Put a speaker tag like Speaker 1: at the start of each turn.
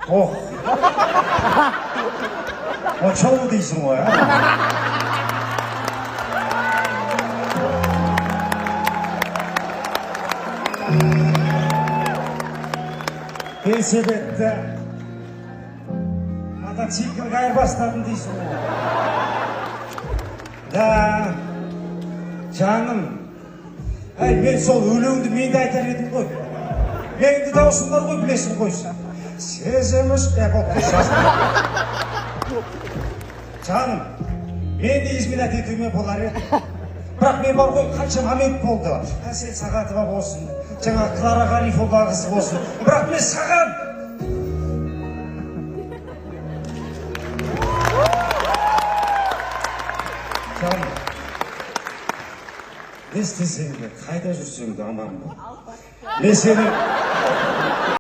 Speaker 1: Ох, очоу дейсің ғой, а? Велосипедті, мотоциклге айырбастадым дейсің ғой. Да, жаным, әй, мен сол өлеңді мен де айтар едім ғой. Менің де дауысым бар ғой, білесің ғой. Сезім е, болды, жаздым. Жаным, мен де изменять етуіме болар еді. Бірақ мен бар ғой, қанша момент болды. Әсел Сағатова болсын, жаңа Клара Ғарифова қызы болсын. Бірақ мен саған. Жаным, не істесең де, қайда жүрсең де, аман бол. Мен сенің